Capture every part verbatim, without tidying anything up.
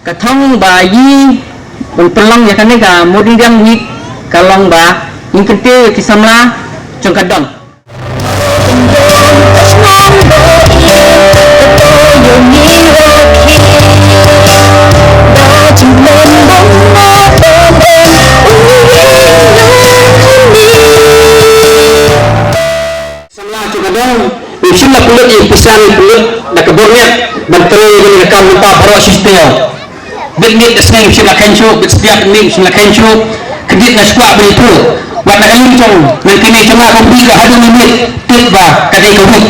Ka thong ba ngi pynlong ïa kane ka Mawryngkneng Week ka long ba ngin kyntiew ïa ki samla jong ka dong. Samla jong ka dong, ngi shim la pynlut ïa pisa ngi pynlut da ka bor miat ban trei ïa kane ka kam mynta baroh shi taïew. Bit miet da sneng shim la kheiñ shuh, bit step miet shim la kheiñ shuh. Ka dei nga sngewkwah ban ïathuh. Wat na ka liang jong nang kine jong nga ka bri ka haduh miet tip ba ka dei ka wik.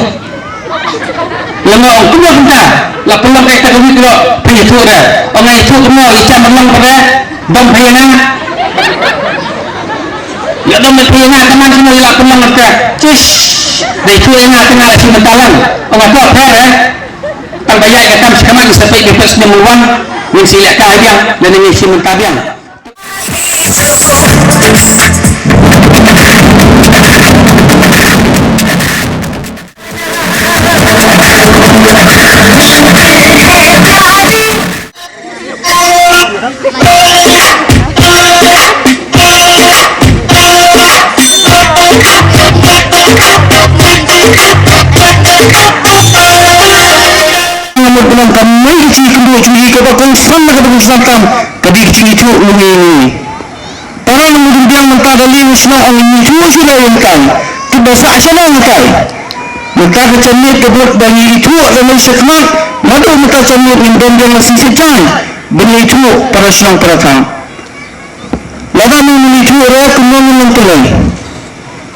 Lano ong kumno kumta la pynlong katta ka wik lo phi ïathuh da. Ong nga ïathuh kumno i jam ban long ba da dom phi ïa nga. Ïa dom phi ïa nga ka man kumno ïa la pynlong katta. Chish. Da ïathuh ïa nga ka nga la shu mynta lang. Ong nga to pher eh. Tang ba ïaid ka kam shi khmat sa peit ka peit snem wan, ngin sa leh ka biang, lane ngin sa mynta biang. Nga mut ba ka mei ka jingkynduh jong ngi kaba kongsan na kaba kongsan tam ka dei ka jingithuh lyngngoh ïa ngi. Para ngi mut biang mynta da lei shnong ong ngi ithuh shuh da ïa ngi kai. Tip ba sah sha nong ngi kai. Mynta ka janmiet ka mut ba ngi ithuh da lei shakhmat. Naduh mynta janmiet ngin don biang la shisha jan ba ngi ithuh para shnong para thaw. Lada ngi ithuh ruh kumno ngi long tyllai.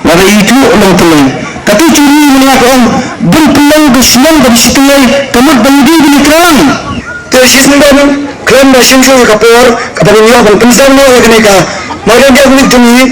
Lada ithuh long tyllai. Kata jong ngi mynta ka ong ban pynlong ka shnong kaba shi tyllai ka mut ban dei ban ïa kren. Te shisien ban khlem da shim shuh ka por kaba ngin ïoh ban pynsngew noh ïa kane ka Mawryngkneng Week jong ngi.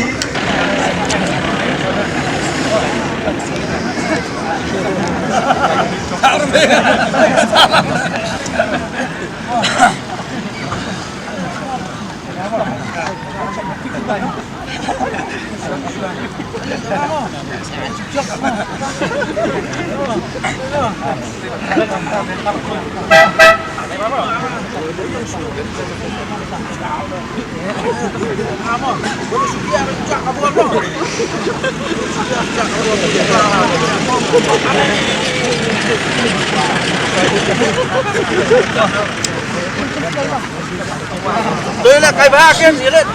Toilet kai ba ken, toilet.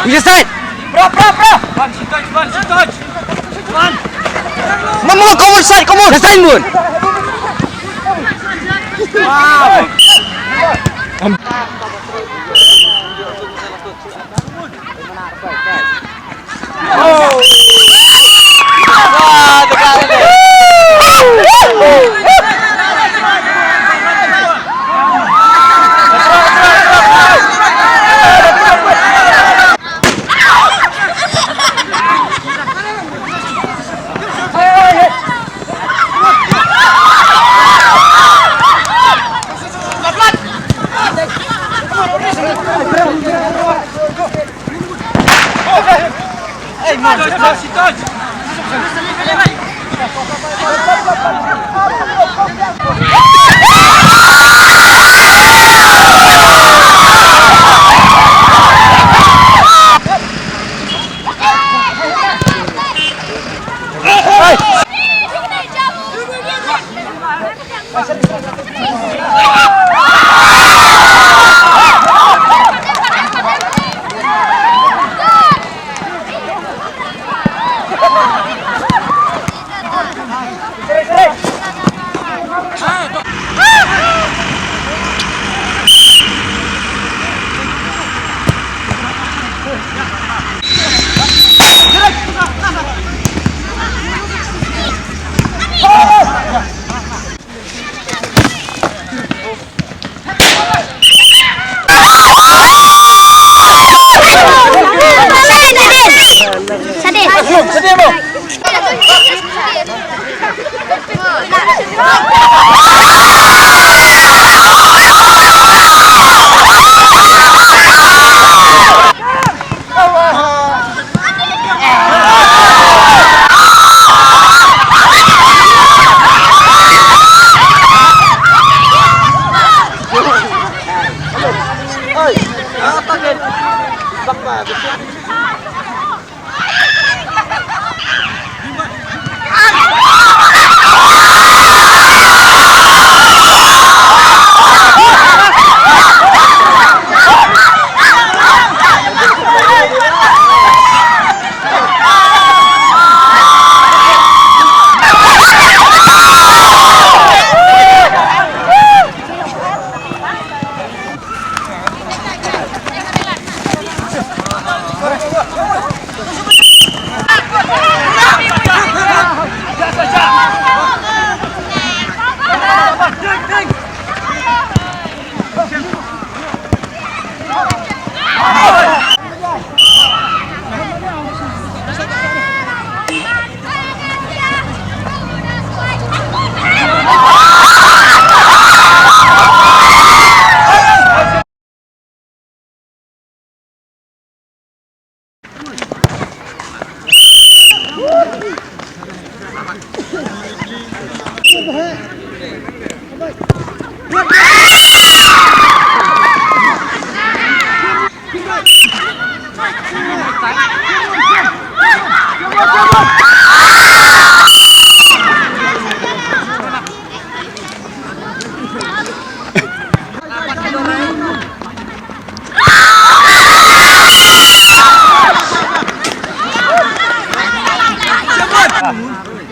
Yes, side. Mun, mun, come on, side, come on. Side, mun.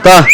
Ta.